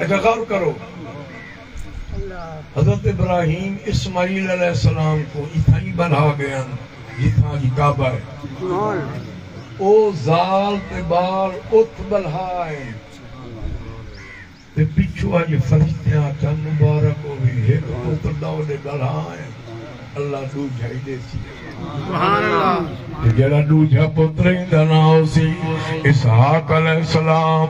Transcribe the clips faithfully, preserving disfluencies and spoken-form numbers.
اچھا، غور کرو، حضرت ابراہیم اسماعیل علیہ السلام کوں اتھائیں ٻلہا ڳئن جتھاں اڄ کعبہ ہے۔ او ذال تے ٻال اتھ ٻلہا ہن تے پچھوں اڄ فرشتیاں آکھن، مبارک ہووی، ہک پتر دا اوݙے ٻلہا ہے، اللہ ݙوجھا ہی ݙیسی۔ تے جیڑھا ݙوجھا پتر ہے، ایندا ناں ہوسی اسحاق علیہ السلام،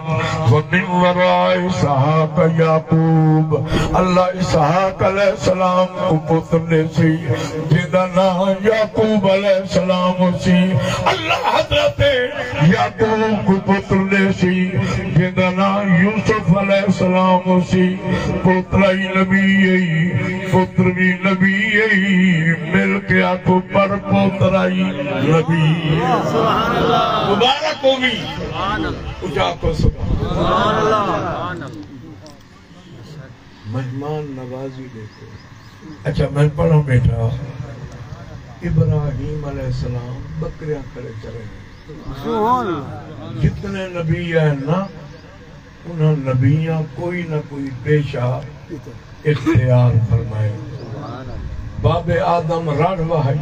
ومن وراء اسحاق یعقوب، اللہ اسحاق علیہ السلام کوں پتر ݙیسی جیندا ناں یعقوب علیہ السلام ہوسی۔ اللہ حضرت یعقوب کوں پتر ݙیسی جیندا ناں یوسف علیہ السلام ہوسی۔ پوترا ہی نبی ہئی، پتر وی نبی ہئی، مل کے آکھو، پر پوترا ہی نبی۔ مبارک ہووی۔ اچا آکھو سبحان اللہ۔ مہمان نوازی ݙیکھو۔ اچھا، میں پڑھاں ٻیٹھا، ابراہیم علیہ السلام ٻکریاں کھڑے چرائیندے۔ جتنے نبی آئے نا، انہاں نبیاں کوئی نہ کوئی پیشہ اختیار فرمائے۔ بابے آدم رڑھ وہائی،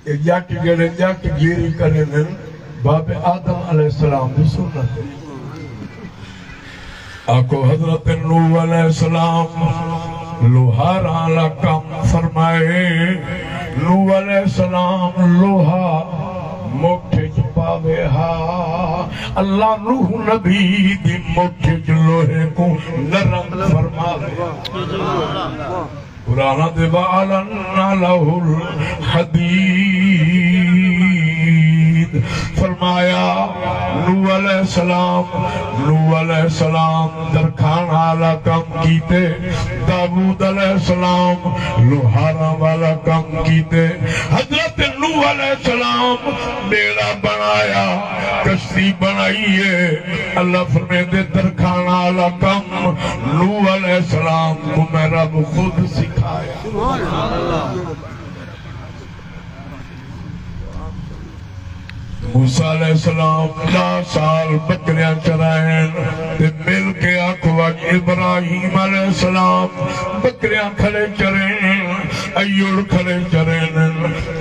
اے ڄٹ جیڑھے ڄٹ گیری کریندن، بابے آدم علیہ السلام دی سنت ہے۔ آکھو، حضرت نوح علیہ السلام لوہاراں آلا کم فرمائے۔ نوح علیہ السلام لوہا مٹھ اچ پاوے ہا، اللہ نوح نبی دی مٹھ اچ لوہے کوں نرم فرماوے۔ قرآن دے وَأَلَنَّا لَهُ الْحَدِيدَ۔ فرمایا، نوح علیہ السلام، نوح علیہ السلام درکھاݨ والا کم کیتے، داؤد علیہ السلام لوہاراں والا کم کیتے۔ حضرت نوح علیہ السلام ٻیڑا بݨایا، کشتی بݨائی ہے۔ اللہ فرمیندے، درکھاݨ والا کم نوح علیہ السلام کوں میں رب خود سکھایا۔ موسیٰ علیہ السلام ݙاہ سال ٻکریاں چرائن تے مل کے آکھو، اڄ ابراہیم علیہ السلام ٻکریاں کھڑے چرین، ایوڑ کھڑے چرین۔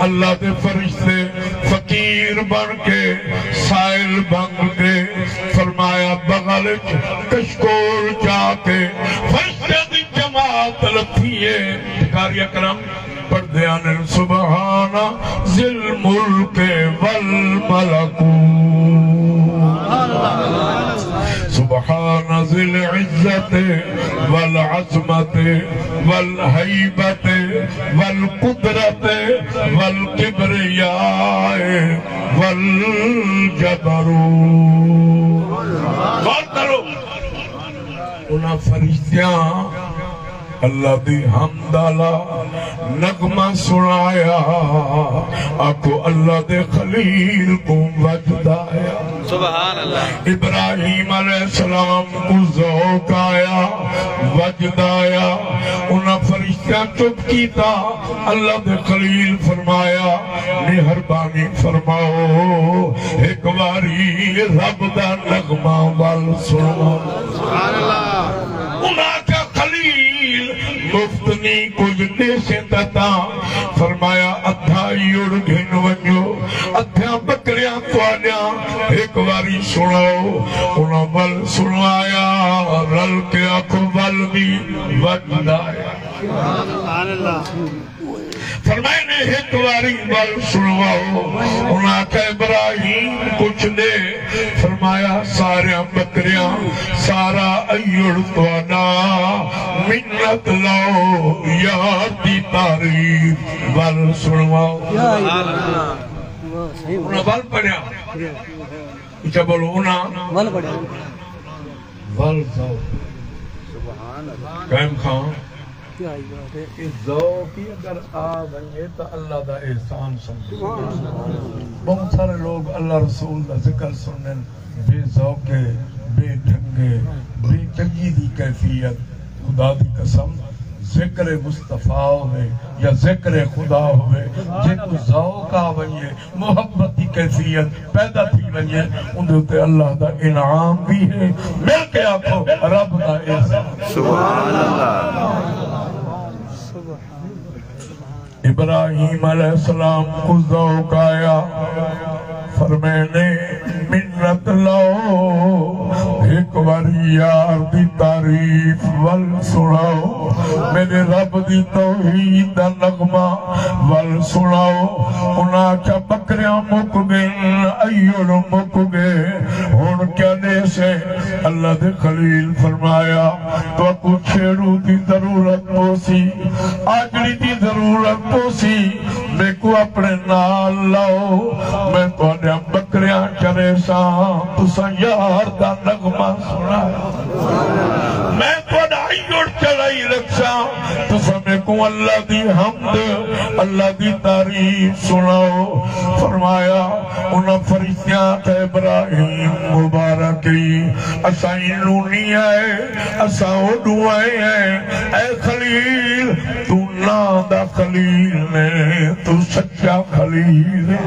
اللہ دے فرشتے فقیر بݨ کے، سائل بݨ کے، فرمایا، بغل اچ کشکول چا کے فرشتیاں دی جماعت لتھی ہے۔ بھکاری اکرم پڑھدے آندن، سبحان ذی الملک والملکوت، سبحان ذی العزت والعظمت والہیبت والقدرت والکبریاء والجبروت۔ غور کرو، انہاں فرشتیاں اللہ دی حمد آلا نغمہ سݨایا۔ آکھو، اللہ دے خلیل کوں وجد آیا۔ سبحان اللہ۔ ابراہیم علیہ السلام کوں ذوق آیا، وجد آیا۔ انہاں فرشتیاں چپ کیتا۔ اللہ دے خلیل فرمایا، مہربانی فرماؤ، ہک واری رب دا نغمہ ول سݨاؤ۔ سبحان اللہ۔ انہاں آکھیا، خلیل، مفت نی کجھ ݙیسیں تاں تاں۔ فرمایا، ادھا ایوڑ گھن ونڄو، ادھیاں ٻکریاں تہاݙیاں ہک واری سݨاؤ۔ انہاں ول سݨوایا، رل کے آکھو، ول وی وڄدا ہے۔ سبحان اللہ۔ فرمائے نے، ہک واری ول سݨواؤ۔ انہاں آکھیا، ابراہیم، کجھ ݙے۔ فرمایا، ساریاں ٻکریاں، سارا ایوڑ تہاݙا، منت لاؤ، یار دی تعریف ول سݨواؤ۔ سبحان اللہ۔ واہ، صحیح۔ انہاں ول پڑھیا۔ اچا بولو، انہاں ول پڑھیا۔ ول ذوق۔ سبحان اللہ۔ قائم خان، کیا ہی بات ہے۔ اے ذوق ہی اگر آ ونڄے تاں اللہ دا احسان سمجھو۔ سبحان اللہ۔ بہت سارے لوگ اللہ رسول دا ذکر سݨن، بے ذوقے، بے ڈھنگے، بے چنڳی دی کیفیت۔ خدا دی قسم، ذکر مصطفیٰ ہووے یا ذکر خدا ہووے، جیکوں ذوق آ ونڄے، محبت دی کیفیت پیدا تھی ونڄے، اوندے اتے اللہ دا انعام وی ہے۔ مل کے آکھو، رب دا احسان۔ سبحان اللہ۔ ابراہیم علیہ السلام کوں ذوق آیا، فرمیندے، منت لو، ہک واری یار دی تعریف ول سݨاؤ، میݙے رب دی توحید دا نغمہ ول سݨاؤ۔ انہاں آکھیا، بکریاں مک ڳئن، ایوڑ مک ڳئے، ہݨ کیا ݙیسیں؟ اللہ دے خلیل فرمایا، تہاکوں چھیڑو دی ضرورت پوسی، آجڑی دی ضرورت پوسی، میکوں اپݨے نال لاؤ، میں تہاݙیاں بکریاں چریساں، تساں یار دا نغمہ سݨایا۔ میں تہاݙا ایوڑ چڑھائی رکھساں، تساں میکوں اللہ دی حمد، اللہ دی تعریف سݨاؤ۔ فرمایا، انہاں فرشتیاں آکھیا، ابراہیم مبارک ای، اساں اینوں نی آئے، اساں اوݙوں آئے ہیں۔ اے خلیل، توں ناں دا خلیل نے، توں سچا خلیل ہے،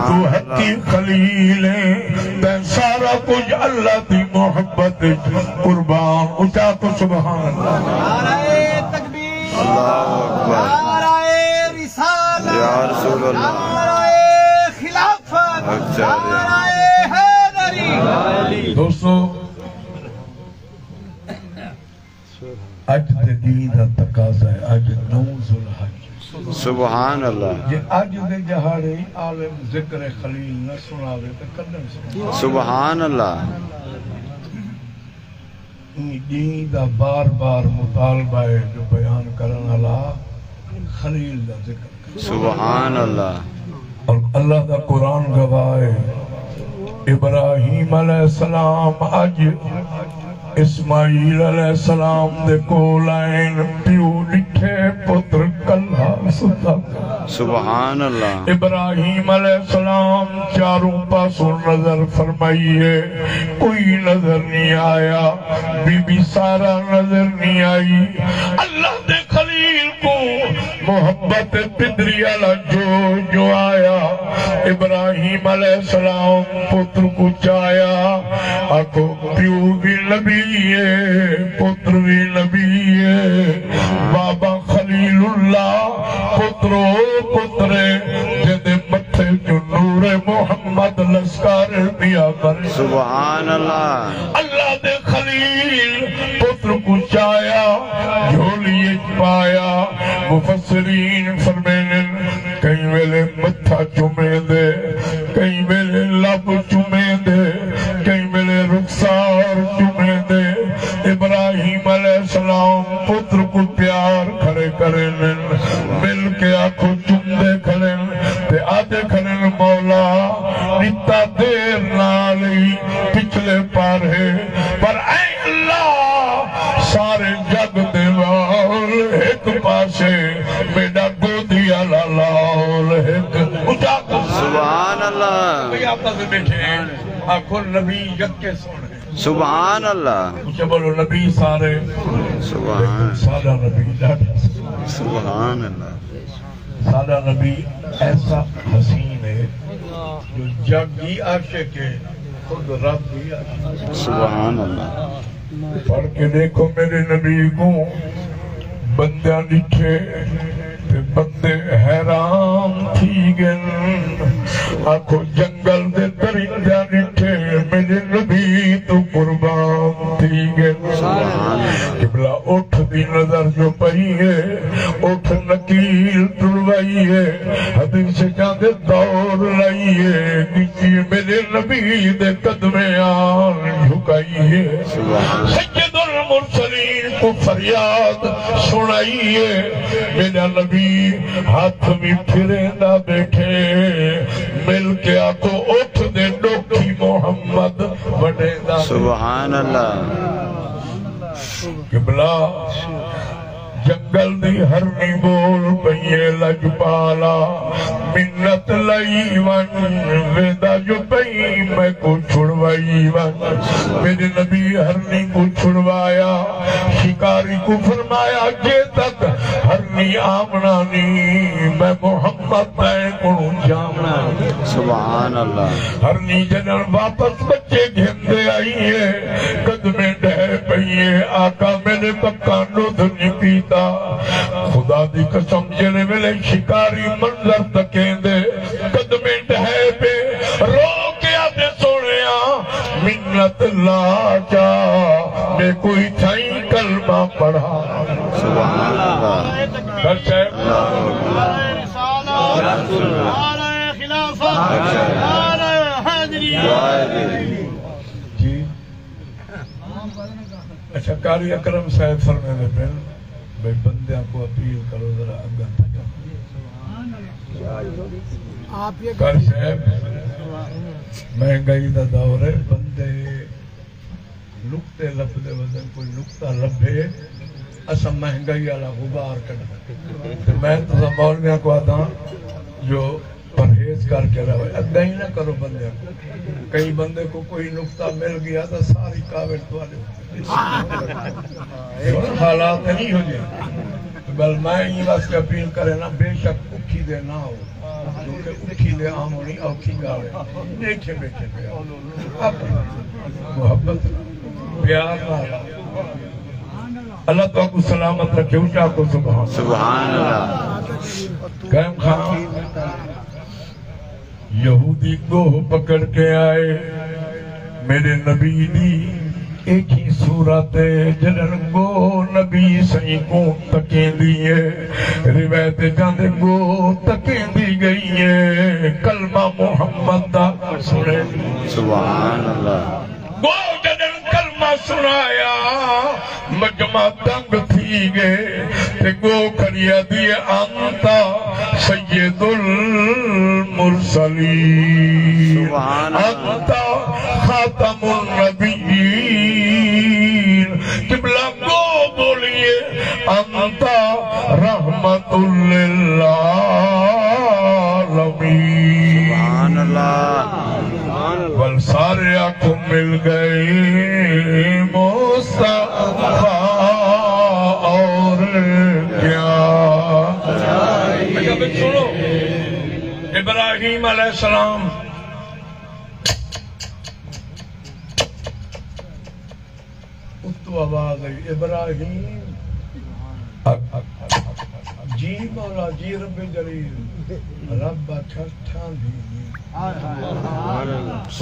توں حقی خلیل ہے، تیں سارا کجھ اللہ دی محبت اچ قربان۔ اچا آکھو سبحان اللہ۔ نعرہ تکبیر، اللہ اکبر۔ نعرہ رسالت، یا رسول اللہ۔ نعرہ خلافت، اچھا۔ نعرہ حیدری۔ دوستو، اڄ دے ݙینہہ دا تقاضا ہے، اڄ نو ذوالحج۔ سبحان اللہ۔ جے اڄ دے ݙہاڑے عالم ذکر خلیل نہ سݨاوے تاں کݙݨ سݨاوے؟ سبحان اللہ۔ ایں ݙینہہ دا بار بار مطالبہ ہے جو بیان کرݨ آلا خلیل دا ذکر۔ سبحان اللہ۔ اور اللہ دا قرآن گواہ ہے، ابراہیم علیہ السلام اڄ اسماعیل علیہ السلام دے کول آئن، پیو ݙٹھے پتر کلھا ستا۔ سبحان اللہ۔ ابراہیم علیہ السلام چاروں پاسوں نظر فرمائیے، کوئی نظر نہیں آیا، بی بی سارہ نظر نہیں آئی۔ اللہ دے خلیل کوں محبت پدری آلا جو جو آیا، ابراہیم علیہ السلام پتر کوں چایا، آکھو پیو وی نبی ہے، پتر وی نبی ہے، بابا خلیل اللہ، پتر او پتر ہے جیندے متھے جو نور محمد لسکار پیا کرے۔ سبحان اللہ۔ اللہ دے خلیل پتر کوں چایا، جھولی اچ پایا۔ مفسرین فرمیندن، کہیں ویلے متھا چمیندے، کہیں ویلے لب چمیندے، کہیں ویلے رخسار چمیندے۔ ابراہیم علیہ السلام پتر کوں پیار کھڑے کریندن، مل کے آکھو چمدے کھڑن تے آہدے کھڑن، مولا، ݙتا دیر نال ای پچھلے پارے، پر اے اللہ، سارے جگ دے لال ہک پاسے، میݙا گودی آلا لال ہک۔ اچا آکھو۔ سبحان اللہ۔ بھئی آپس میں بیٹھے ہیں، آکھو نبی یکے سوہݨے۔ سبحان اللہ۔ اچا بولو، نبی سارے۔ سبحان۔ ساݙا نبی ݙاڈھا۔ سبحان اللہ۔ ساݙا نبی ایسا حسین ہے جو جگ ہی عاشق ہے، خود رب ہی عاشق ہے۔ سبحان اللہ۔ پڑھ کے ݙیکھو میݙے نبی کوں، بندیاں ݙٹھے تے بندے حیران تھی ڳن۔ آکھو جنگل دے درندیاں ݙٹھے، میݙے نبی توں قربان تھی ڳن۔ قبلہ اٹھ دی نظر جو پئی ہے، اٹھ نکیل ٹروائی ہے، حدیث چاندے دور لائی ہے، نیچی میݙے نبی دے قدمے آن جھکائی ہے۔ سید المرسلین کوں فریاد سݨائی ہے، میݙا نبی ہتھ وی پھریندا ٻیٹھے، مل کے آکھو اٹھ دے ݙوکھی محمد وݙیندا۔ سبحان اللہ۔ قبلہ، جنگل دی ہرنی ٻول پئی اے لڄپالا، منت لئی ونڄ، ویندا جو پئیں میکوں چھڑوائی ونڄ۔ میݙے نبی ہرنی کوں چھڑوایا، شکاری کوں فرمایا، جے تک ہرنی آوݨا نی، میں محمد تیں کوں جاوݨا نی۔ سبحان اللہ۔ ہرنی جݙݨ واپس ٻچے گھندے آئی اے، قدمیں ڈھہہ پئی اے، آقا میݙے مکاں ݙدھ نی پیتا۔ خدا دی قسم، جیڑھے ویلے شکاری منظر تکیندے، قدمیں ڈھہہ پئے، رو کے آہدے، سوہݨیا، منت لا چا، میکوں اتھائیں کلمہ پڑھا۔ سبحان اللہ۔ کر صاحب۔ نعرہ رسالت، نعرہ خلافت، نعرہ حیدری۔ جی۔ اچھا، قاری اکرم صاحب فرمیندے پن بھئی، بندیاں کوں اپیل کرو، ذرا اڳاں تک۔ آپ یہ قاری صاحب، مہنگائی دا دور ہے، بندے نقطے لبھدے ودن، کوئی نقطہ لبھے، اساں مہنگائی والا غبار کڈھاں۔ تے میں تساں مولویاں کوں آہداں جو پرہیز کر کے رہو، اڳاں ہی نہ کرو بندیاں کوں۔ کئی بندے کوں کوئی نقطہ مل ڳیا تاں ساری کاوڑ تہاݙے اتے۔ ہݨ حالات نہیں ہو جائے۔ بل میں ایں واسطے اپیل کرے نا، بے شک اکھی دے نہ ہو، کیونکہ اکھی دے آوݨی اوکھی ڳالھ ہے۔ ݙیکھے ٻیٹھے پئے ہو۔ اپݨی محبت، پیار نال۔ اللہ تہاکوں سلامت رکھے، اچا آکھو سبحان۔ سبحان اللہ۔ قائم خان، یہودی ڳوہ پکڑ کے آئے، میݙے نبی دی ایکھی صورت ہے، جݙݨ ڳوہ نبی سئیں کوں تکیندی ہے۔ روایت اچ آندے ڳوہ تکیندی ڳئی ہے، کلمہ محمد دا سݨے۔ سبحان اللہ۔ ڳوہ جݙݨ کلمہ سݨایا، مجمع دنگ تھی ڳئے، تے ڳوہ کھڑی آہدی ہے، انت سید المرسلین، سبحان اللہ۔ انت خاتم النبیین۔ قبلہ ڳوہ ٻولیے، انت رحمت للعالمین۔ سبحان اللہ۔ ول سارے آکھو مل ڳئی مصطفیٰ اور کیا۔ اچھا، بھئی سݨو، ابراہیم علیہ السلام، اتوں آواز آئی، ابراہیم۔ جی مولا، جی رب جلیل۔ رب آکھیا، ٹھاندھی۔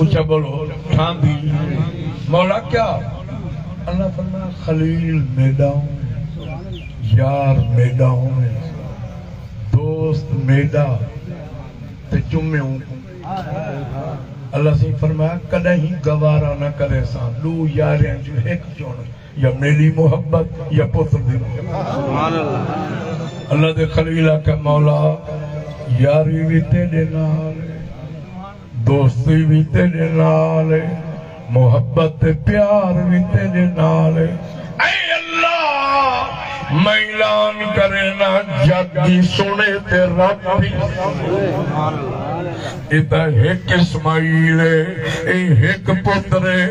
اچا بولو، ٹھاندھی۔ مولا کیا؟ اللہ فرمایا، خلیل میݙا ہوویں، یار میݙا ہوویں، دوست میݙا، تے چمے اونکوں۔ اللہ سئیں فرمایا، کݙاہیں گوارا نہ کریساں، ݙو یاریاں چوں ہک چݨ، یا میݙی محبت یا پتر دی محبت۔ سبحان اللہ۔ اللہ دے خلیل آکھیا، مولا، یاری وی تیݙے نال ہے، دوستی وی تیݙے نال ہے، محبت تے پیار وی تیݙے نال ہے۔ اے اللہ، میں اعلان کرینا، جگ دی سݨے تے رب دی۔ اے تاں ہک اسماعیل ہے، اے ہک پتر ہے،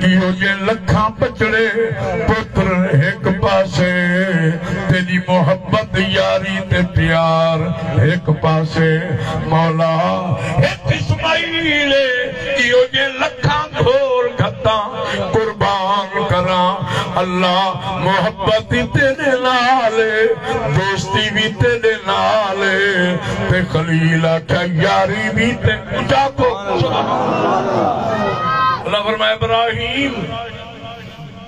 ایہو جے لکھاں بچڑے پتر ہک پاسے، تیݙی محبت، یاری تے پیار ہک پاسے۔ مولا، ہک اسماعیل ہے، ایہو جے لکھاں گھور گھتاں قربان کراں۔ اللہ، محبت وی تیݙے نال ہے، دوستی وی تیݙے نال ہے، تے خلیل آکھیا، یاری وی تے۔ اچا آکھو۔ اللہ فرمائے، ابراہیم،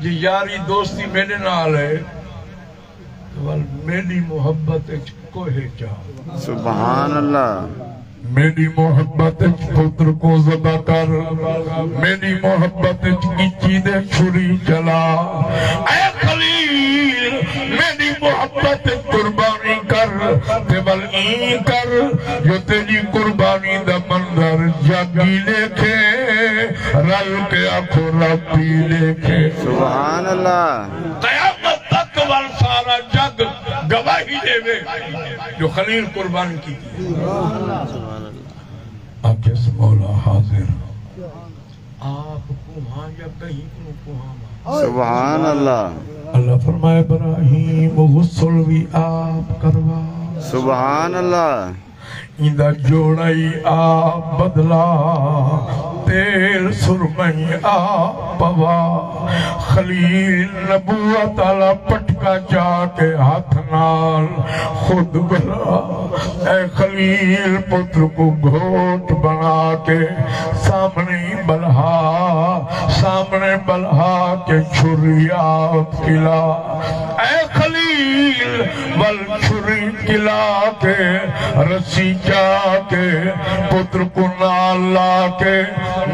جے یاری دوستی میݙے نال ہے، ول میݙی محبت اچ کوہے چا۔ سبحان اللہ۔ میݙی محبت اچ پتر کوں ذبح کر، میݙی محبت اچ ڳچی دے چھری چلا۔ اے خلیل، میݙی محبت اچ قربانی کر، تے ول ایں کر جو تیݙی قربانی دا منظر جگ ای ݙیکھے، رل کے آکھو رب ای ݙیکھے۔ سبحان اللہ۔ قیامت تک ول سارا جگ جو خلیل قربانی کیتی۔ آکھیس مولا حاضر، آپ کوہاں یا کہیں کنوں کوہاواں؟ سبحان اللہ۔ اللہ فرمائے، ابراہیم غسل وی آپ کروا۔ سبحان اللہ۔ ایندا جوڑا ای آپ بدلا، تیل سرمئی آپ پوا۔ خلیل نبوت آلا پٹکا چا کے ہتھ نال خود بھلا۔ اے خلیل پتر کوں گھوٹ بݨا کے سامݨے ٻلہا، سامݨے ٻلہا کے چھری آپ کلا۔ اے خلیل ول چھری کلا کے، رسی چا کے، پتر کوں نال لا کے،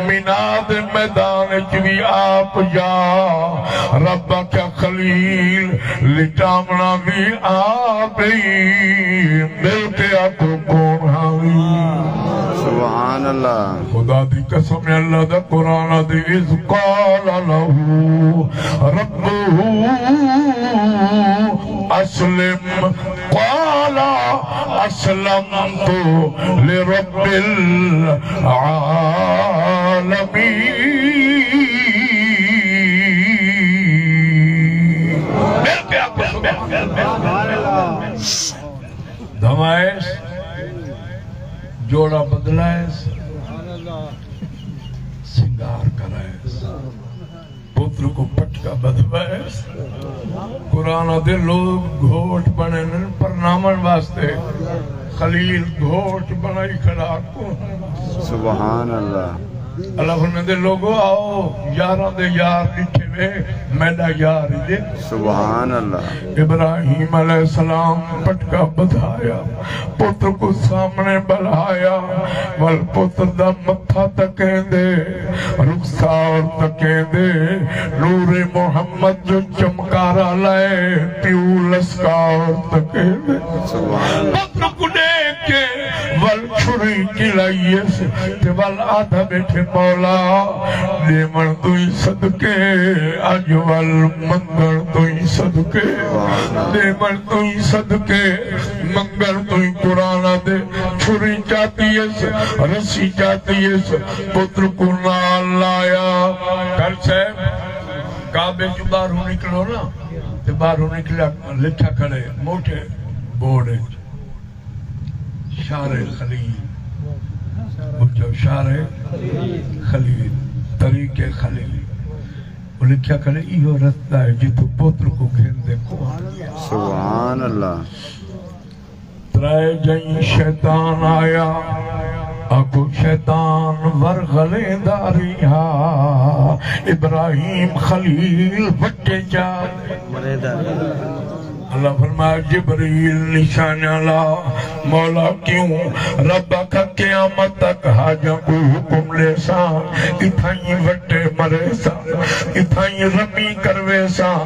مینا دے میدان اچ وی آپ جا۔ رب آکھیا، خلیل لٹاوݨا وی آپ ہی، مل کے آکھو کون ہاں وی۔ سبحان اللہ۔ خدا دی قسم ہے، اللہ دا قرآن آدھے، اذ قال له ربه اسلم قال اسلمت لرب العالمین۔ مل کے آکھو سبحان اللہ۔ دھمائیس، جوڑا بدلائیس، سنگار کرائیس، پتر کوں پٹکا ٻدھوائیس۔ قرآن آدھے، لوگ گھوٹ بݨیندن پرناوݨ واسطے، خلیل گھوٹ بݨائی کھڑا۔ سبحان اللہ۔ اللہ فرمیندے، لوگو آؤ، یاراں دے یار ݙٹھے وے، میݙا یار ہی ݙیکھو۔ سبحان اللہ۔ ابراہیم علیہ السلام پٹکا ٻدھایا، پتر کوں سامݨے ٻلہایا، ول پتر دا متھا تکیندے، رخسار تکیندے، نور محمد جو چمکارا لائے، پیو لسکار تکیندے۔ سبحان اللہ۔ پتر کوں ݙیکھ کے ول چھری چلائیس تے ول آدھا ٻیٹھے، مولا، ݙیوݨ توں ہی صدقے، اڄ ول منگݨ توں ہی صدقے، ݙیوݨ توں ہی صدقے، منگݨ توں ہی۔ قرآن آدھے، چھری چاتی اس، رسی چاتی اس، پتر کوں نال لایا۔ کر صاحب، کعبے چوں ٻاہروں نکلو نا، تے ٻاہروں نکلیا لکھیا کھڑے موٹے بورڈ اچ، شارع خلیل، بچو، شارع خلیل، طریق خلیل۔ او لکھیا کھڑے، ایہو رستہ ہے جتھوں پتر کوں گھن دے کوہاں۔ سبحان اللہ۔ ترائے جئیں شیطان آیا، آکھو شیطان ورغلیندا ریہا، ابراہیم خلیل وٹے چا۔ اللہ فرمایا، جبریل نشانیاں لا۔ مولا کیوں؟ رب آکھا، قیامت تک حاجاں کوں حکم ݙیساں، اتھائیں وٹے مریساں، اتھائیں رمی کرویساں،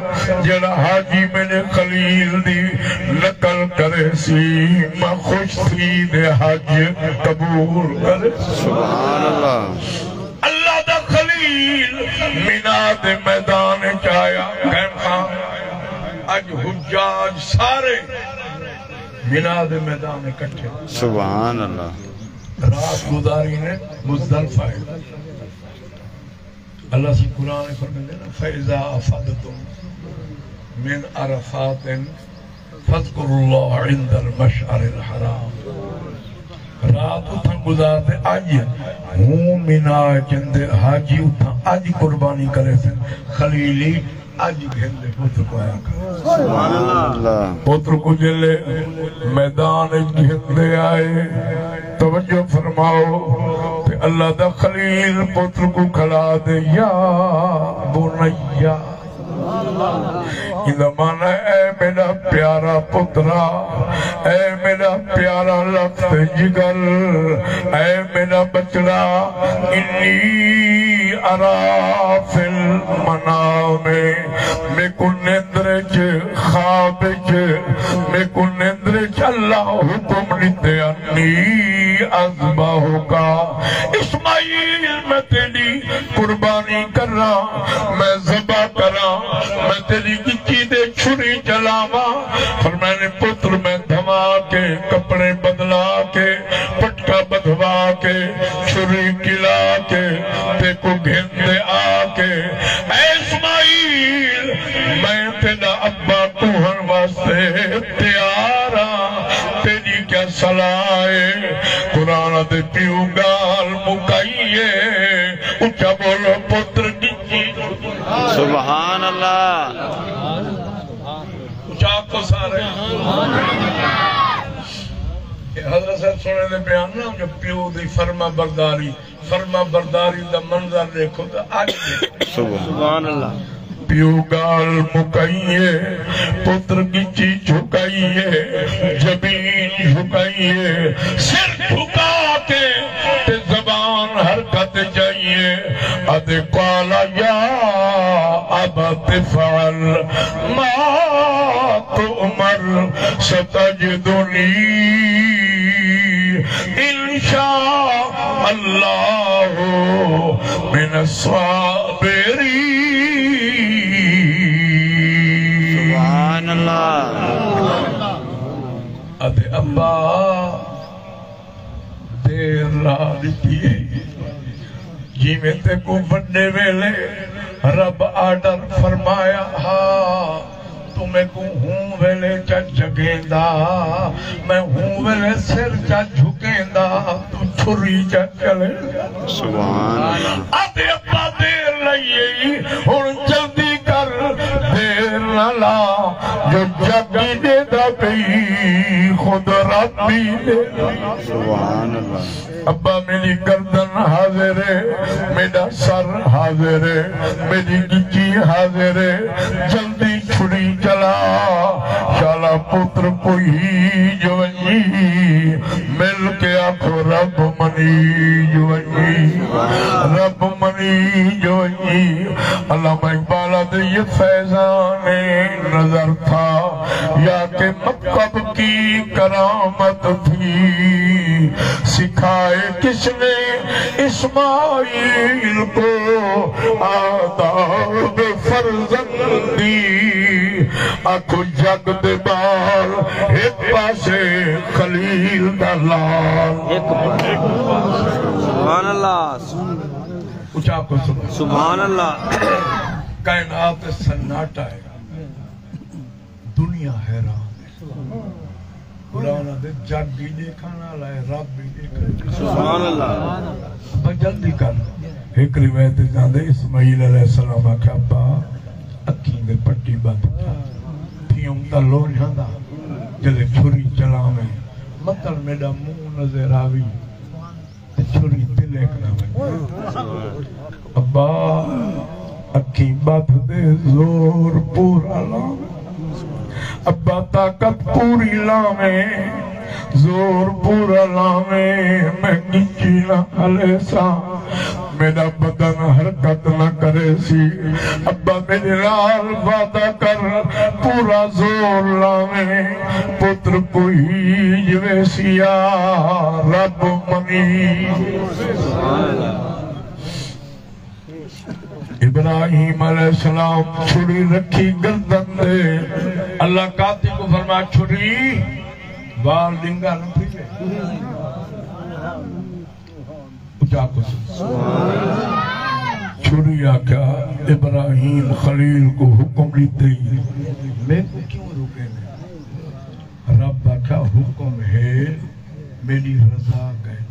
جیڑھا حاجی میݙے خلیل دی نقل کریسی، میں خوش تھی تے حج قبول کریساں۔ سبحان اللہ۔ اللہ دا خلیل مینا دے میدان اچ آیا۔ قائم خان، اڄ حجاج سارے مینا دے میدان اکٹھے۔ سبحان اللہ۔ رات گزاری نے مزدلفہ ہے۔ اللہ سئیں قرآن فرمیندے نا، فَإِذَا أَفَضْتُم مِّنْ عَرَفَاتٍ فَاذْكُرُوا اللَّهَ عِندَ الْمَشْعَرِ الْحَرَامِ۔ رات اتھاں گزار تے اڄ ہوں مینا اچ ایندے حاجی اتھاں اڄ قربانی کریسن، خلیلی اڄ گھن دے پتر کوں آیا کر۔ سبحان اللہ۔ پتر کوں جلے میدان اچ گھن دے آئے، توجہ فرماؤ، تے اللہ دا خلیل پتر کوں کھڑا دے، یا بنیا۔ ایندا معنی، اے میݙا پیارا پترا، اے میݙا پیارا لخت جگر، اے میݙا ٻچڑا، انی ارا فی المنام، میکوں نندر اچ، خواب اچ، میکوں نندر اچ اللہ حکم ݙتے، انی اذبحک، اسماعیل میں تیݙی قربانی کراں، میں ذبح کراں، میں تیݙی ڳچی تے چھری چلاواں۔ فرمائے نے، پتر میں کپڑے بدلا کے، پٹکا بدھوا کے، چھری کلا کے، تیکوں گھن تے آ کے، اے اسماعیل، میں تیݙا ابا کوہݨ واسطے تیار ہاں، تیݙی کیا صلاح اے؟ قرآن دے پیو ڳالھ مکائی اے، اچا ٻولو پتر ڳچی۔ سبحان اللہ۔ اچا آکھو سارے۔ کہ حضرت صاحب سݨیندے پیان نا جو پیو دی فرما برداری، فرما برداری دا منظر ݙیکھو تاں اڄ ݙیکھو۔ سبحان اللہ۔ پیو ڳالھ مکائی اے، پتر ڳچی جھکائی اے، جبین جھکائی اے، سر جھکا کے تے زبان حرکت چ آئی اے۔ ادے قال یا ابت افعل ما تؤمر ستجدنی ان شاء اللہ من الصابرین۔ سبحان اللہ۔ ادے ابا دیر لا ݙتی ہے، جیویں تیکوں وݙے ویلے رب آرڈر فرمایا ہا، توں میکوں ہوں ویلے چا جگیندا، میں ہوں ویلے سر چا جھکیندا، توں چھری چا چلے۔ سبحان اللہ۔ ادے ابا دیر لئی، ہݨ جلدی کر، دیر نہ لا، جو جگ ای ݙیہدا پئی، خود رب ای ݙیہدا۔ سبحان اللہ۔ ابا میݙی گردن حاضر ہے، میݙا سر حاضر ہے، میݙی ڳچی حاضر ہے، جلدی چھری چلا، شالا پتر پوہیج ونڄی، مل کے آکھو رب منیج ونڄی، رب منیج ونڄی۔ علامہ اقبال آہدے یہ فیضان نظر تھا یا کہ مکتب کی کرامت تھی، سکھائے کس نے اسماعیل کو آداب فرزندی؟ آکھو جگ دے ٻال ہک پاسے خلیل دا لال۔ ہک پاسے۔ سبحان اللہ۔ اچا آکھو سبحان۔ سبحان اللہ۔ کائنات سناٹا ہے، دنیا حیران ہے۔ قرآن آہدے جگ ای ݙیکھݨ آلا ہے، رب ای ݙیکھݨ۔ سبحان اللہ۔ ابا جلدی کر۔ ہک روایت اچ آہدے اسماعیل علیہ السلام آکھیا، ابا اکھیں دے پٹی ٻدھ، تھیوں تاں لوڑھاں دا، جلے چھری چلاویں، متل میݙا منہ نظر آوی۔ تے چھری تلک نہ ونڄے۔ ابا اکھیں ٻدھ دے زور پورا لاویں۔ ابا طاقت پوری لاویں، زور پورا لاویں، میں ڳچی نہ ہلیساں۔ میݙا بدن حرکت نہ کریسی۔ ابا میݙے نال وعدہ کر، پورا زور لاویں، پتر پوہیج ویسی آ، رب منی۔ ابراہیم علیہ السلام چھری رکھی گردن تے، اللہ قاضی کوں فرمایا، چھری وال ݙنگا نہ تھیوے۔ اچا آکھو۔ چھری آکھیا، ابراہیم خلیل کوں حکم ݙتے، میکوں کیوں روکیندے؟ رب آکھیا، حکم ہے، میݙی رضا کائنی۔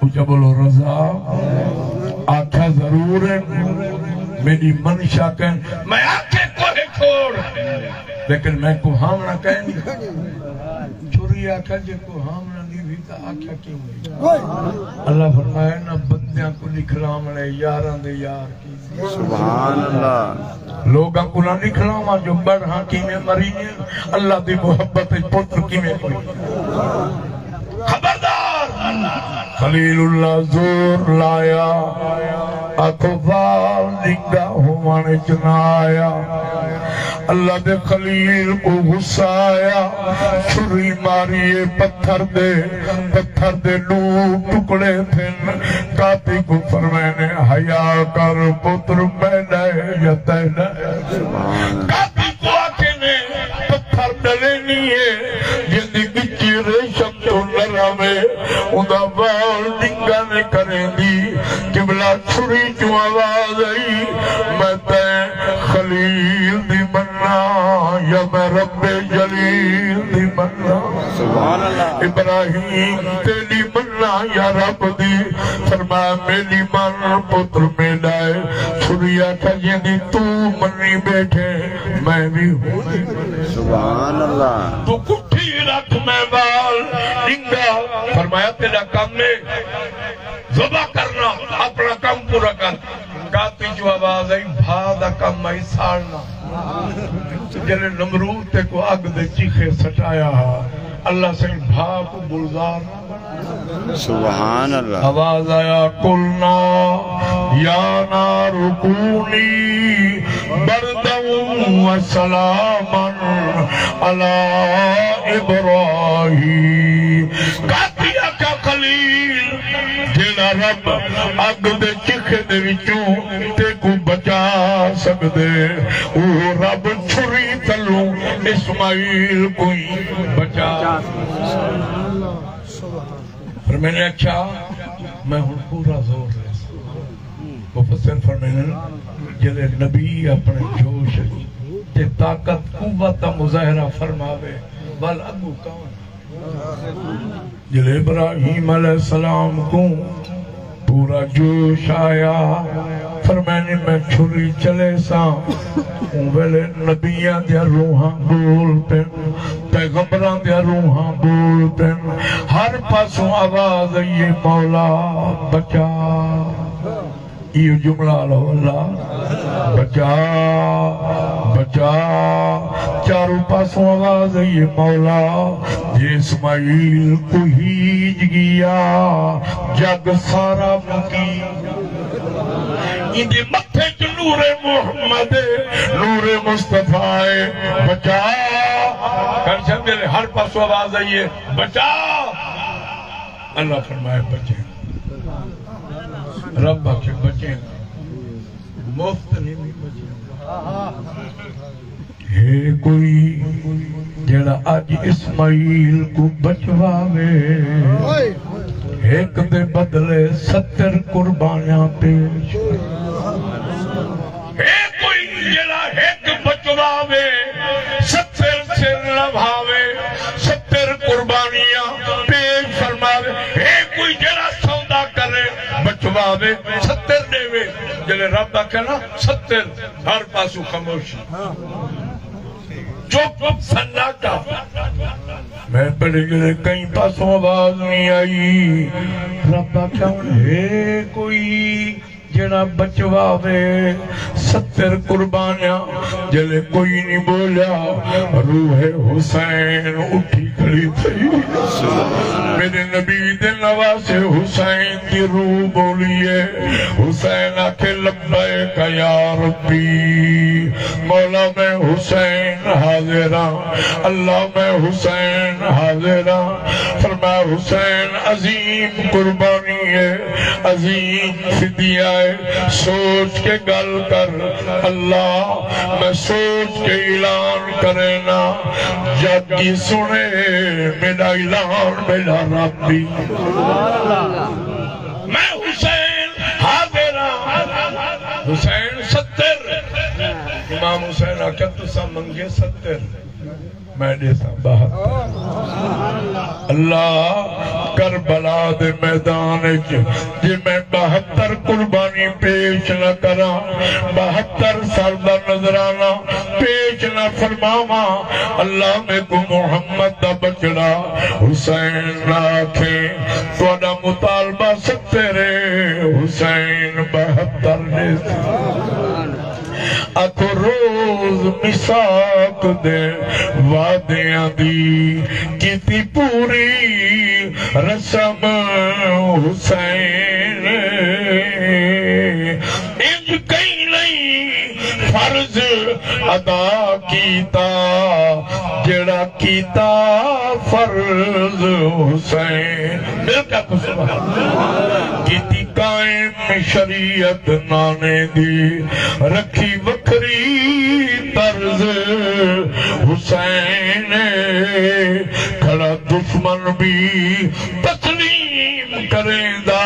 اچا ٻولو، رضا۔ آکھیا ضرور ہے، میݙی منشا کائنی۔ میں آکھے کوہ چھوڑ، لیکن میکوں ہاوݨا کائنی۔ چھری آکھیا، جے کوں ہاوݨا نہیں وی تاں آکھیا کیوں نہیں؟ اللہ فرمایا، نہ بندیاں کوں ݙکھلاوݨے، یاراں دے یار کیویں۔ سبحان اللہ۔ لوگاں کوں نہ ݙکھلاواں جو ٻڑھاں کیویں مریندیاں، اللہ دی محبت وچ پتر کیویں کوئی۔ خبردار! خلیل اللہ زور لایا، آکھو وال ݙنگا ہووݨ اچ نہ آیا۔ اللہ دے خلیل کوں غصہ آیا، چھری ماری اے پتھر دے، پتھر دے ݙو ٹکڑے تھئن۔ قاضی کوں فرمائے نے، حیا کر پتر، میݙا ہے یا تیݙا ہے؟ قاضی کوں آکھے نے، پتھر ݙلے نہیں ہے، جیندی دا وال ننگا نئیں کریندی۔ قبلہ چھری چوں آواز آئی، میں تیں خلیل دی مناں یا میں رب جلیل دی مناں؟ سبحان اللہ۔ ابراہیم تیݙی مناں یا رب دی؟ فرمایا میݙی من، پتر میݙا ہے۔ چھری آکھیا جیندی توں منی ٻیٹھے میں وی اوندی مناں۔ سبحان اللہ۔ توں کٹھی رکھ میں وال ننگا۔ فرمایا تیݙا کم ہے ذبح کرنا، اپݨا کم پورا کر۔ کاتی چوں آواز آئی، بھا دا کم آئی ساڑنا۔ جلے نمرود تے کو اگ دے چیخے سٹایا ہا، اللہ سائیں بھا کو گلزار نہ بݨایا۔ سبحان اللہ۔ آواز آیا، قلنا یا نار کونی بردا و سلاما علی ابراہیم۔ کاتی آکھیا خلیل، جیڑھا رب اگ دے چیخے دے وچوں تیکوں بچا سڳدے، اوہو رب چھری تلوں اسماعیل کوں ہی بچا۔ پر میں نے آکھیا، میں ہݨ پورا زور ݙیساں۔ مفسر فرمیندن، جیڑھے نبی اپݨے جوش تے طاقت قوت دا مظاہرہ فرماوے، ول اڳوں کون؟ جلے ابراہیم علیہ السلام کوں پورا جوش آیا، فرمائنی میں چھری چلیساں۔ اوں ویلے نبیاں دیاں روحاں ٻول پن، پیغمبراں دیاں روحاں ٻول پن، ہر پاسوں آواز آئی ہے، مولا بچا۔ ایہو جملہ آلو، اللہ بچا، بچا۔ چاروں پاسوں آواز آئی ہے، مولا جے اسماعیل کوں ہیج ڳیا، جڳ سارا مکی۔ ایندے متھے چ نور محمد، نور مصطفیٰ ہے، بچا۔ کر سمجھے، ہر پاسوں آواز آئی ہے، بچا۔ اللہ فرمائے بچے۔ رب آکھے بچے نہ، مفت نہیں، نہیں بچے۔ ہے کوئی جیڑھا اڄ اسماعیل کوں بچواوے؟ ہک دے بدلے ستر قربانیاں پیش۔ ہے کوئی جیڑھا ہک بچواوے، ستر سر لوہاوے، ستر قربانیاں پیش فرماوے؟ ہے کوئی جیڑھا سودا کرے، بچواوے، ستر ݙیوے؟ جلے رب آکھے نا ستر، ہر پاسوں خاموشی، چپ، سناٹا۔ میں پڑھے جلے کہیں پاسوں آواز نہیں آئی۔ رب آکھیا ہݨ ہے کوئی جیڑھا بچواوے ستر قربانیاں؟ جلے کوئی نہیں بولیا، روح حسین اٹھی کھڑی تھی۔ میرے نبی دے نواسے حسین دی روح بولی ہے۔ حسین آکھے لبیک یا ربی، مولا میں حسین حاضر ہاں، اللہ میں حسین حاضر ہاں۔ فرمایا حسین عظیم قربانی ہے، عظیم فدیہ ہے، سوچ کے ڳل کر۔ اللہ، میں سوچ کے اعلان کرینا، جگ کی سنے میرا اعلان، میرا رب بھی۔ میں حسین حاضر ہاں۔ حسین ستر۔ امام حسین آکھیا تساں منگے ستر، میں ݙیساں ٻہتر۔ اللہ، کربلا دے میدان اچ جے میں ٻہتر قربانی پیش نہ کراں، ٻہتر سر دا نذرانہ پیش نہ فرماواں، اللہ میکوں محمد دا بچڑا حسین نہ آکھیں۔ تہاݙا مطالبہ ستر ہے، حسین ٻہتر ݙیسی۔ آکھو روز میثاق دے وعدیاں دی کیتی پوری رسم حسین، انج کہیں نہیں فرض ادا کیتا، جیڑھا کیتا فرض حسین۔ مل کے آکھو سبحان اللہ۔ کیتی قائم شریعت نانے دی، رکھی وکھری طرز حسین، کھڑا دشمن بھی تسلیم کریندا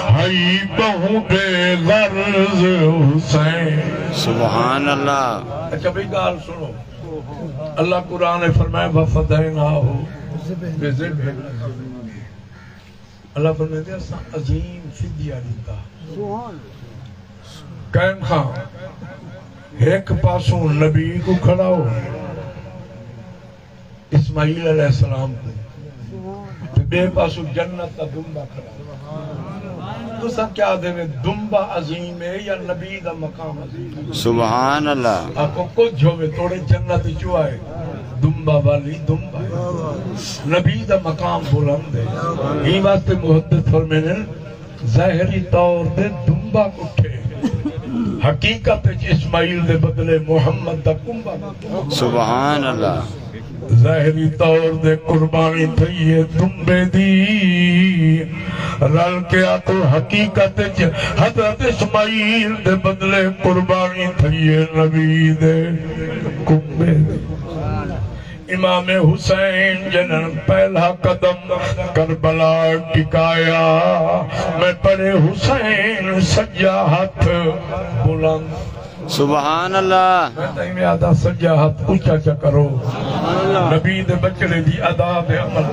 ہئی ٻہوں بے غرض حسین۔ سبحان اللہ۔ اچھا بھئی، ڳالھ سُݨو۔ اللہ قرآن اچ فرمائے، "وفدیناہ بذبح عظیم۔" اللہ فرمیندے، "اساں عظیم فدیہ ݙتا۔" قائم خان، ہک پاسوں نبی کوں کھڑاؤ، اسماعیل علیہ السلام کوں، تے ٻئے پاسوں جنت دا دمبا کھڑاؤ۔ تساں کیا آہدے وے، دمبا عظیم ہے یا نبی دا مقام عظیم ہے؟ سبحان اللہ۔ آکھو کجھ ہووے، توڑے جنت اچوں آئے، دمبا والی دمبا ہے۔ نبی دا مقام بلند ہے۔ ایں واسطے محدث فرمیندن، ظاہری طور تے دمبا کٹھے، حقیقت اچ اسماعیل دے بدلے محمد دا کنبا کٹھے۔ سبحان اللہ۔ ظاہری طور تے قربانی تھئی ہے دمبے دی، رل کے آکھو حقیقت اچ حضرت اسماعیل دے بدلے قربانی تھئی ہے نبی دے کنبے دی۔ امام حسین جنہاں پہلا قدم کربلا ٹکایا، میں پڑھے حسین سجا ہتھ بلند۔ سبحان اللہ۔ میں تاں ایویں آہداں سجا ہتھ اچا چا کرو۔ سبحان اللہ۔ نبی دے بچڑے دی ادا دے عمل۔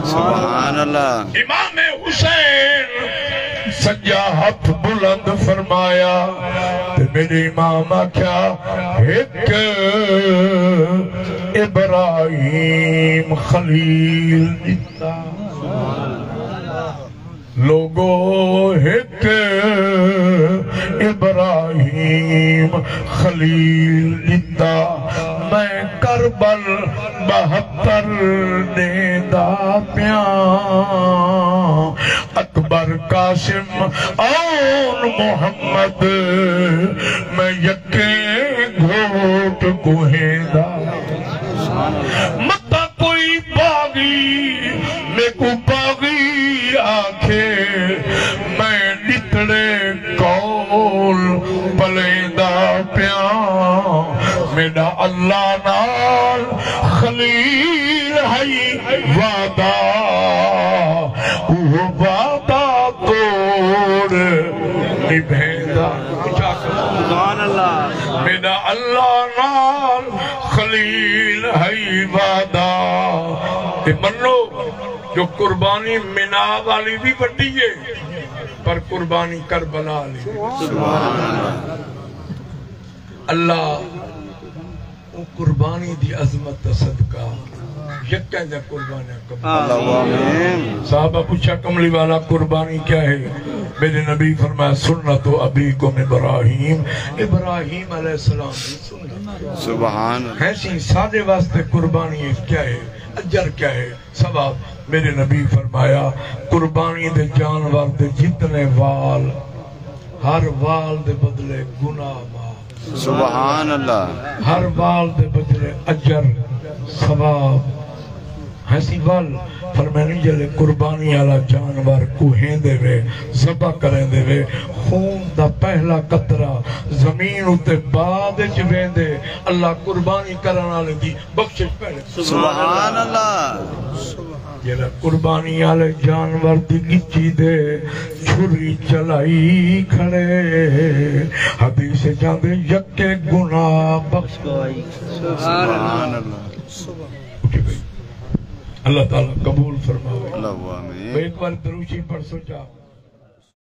سبحان اللہ۔ امام حسین سجا ہتھ بلند فرمایا تے میݙے امام آکھیا، ہک ابراہیم خلیل ݙتا۔ لوگو، ہک ابراہیم خلیل ݙتا، میں کربل ٻہتر ݙیندا پیاں۔ اکبر، قاسم، اون محمد، میں یکیں گھوٹ کوہیندا۔ متاں کوئی باغی میکوں باغی آکھے، میں ݙتڑے قول پلیندا پیاں۔ میݙا اللہ نال خلیل ہئی وعدہ، اوہ وعدہ توڑ نبھیندا۔ سبحان اللہ۔ میݙا اللہ نال خلیل ہئی وعدہ۔ تے منو جو قربانی منا والی وی وݙی ہے، پر قربانی کربلا والی وی۔ سبحان اللہ۔ اللہ اوں قربانی دی عظمت دا صدقہ یکیں دیاں قربانیاں قبول۔ اللہم آمین۔ صحابہ پچھیا، کملی والا، قربانی کیا ہے؟ میرے نبی فرمایا، سنت ابیکم ابراہیم، ابراہیم علیہ السلام دی سنت۔ سبحان اللہ۔ ہے سی ساݙے واسطے قربانی کیا ہے؟ اجر کیا ہے؟ ثواب۔ میرے نبی فرمایا، قربانی دے جانور دے جتنے وال، ہر وال دے بدلے گناہ معاف۔ سبحان اللہ۔ ہر وال دے بدلے اجر، ثواب۔ ہنسی ول فرمائنی، جلے قربانی والا جانور کوہیندے وے، ذبح کریندے وے، خون دا پہلا قطرہ زمین اتے بعد وچ ویندے، اللہ قربانی کرݨ والے دی بخشش پہلے۔ سبحان اللہ۔ جیڑھا قربانی آلے جانور دی ڳچی دے چھری چلائی کھڑے، حدیث چاہندے یکے گناہ بخش۔ سبحان اللہ۔ اٹھی بھئی۔ اللہ تعالیٰ قبول فرماوے۔ اللہ آمین۔ بھئی ہک وار درود شریف پڑھ سوچا۔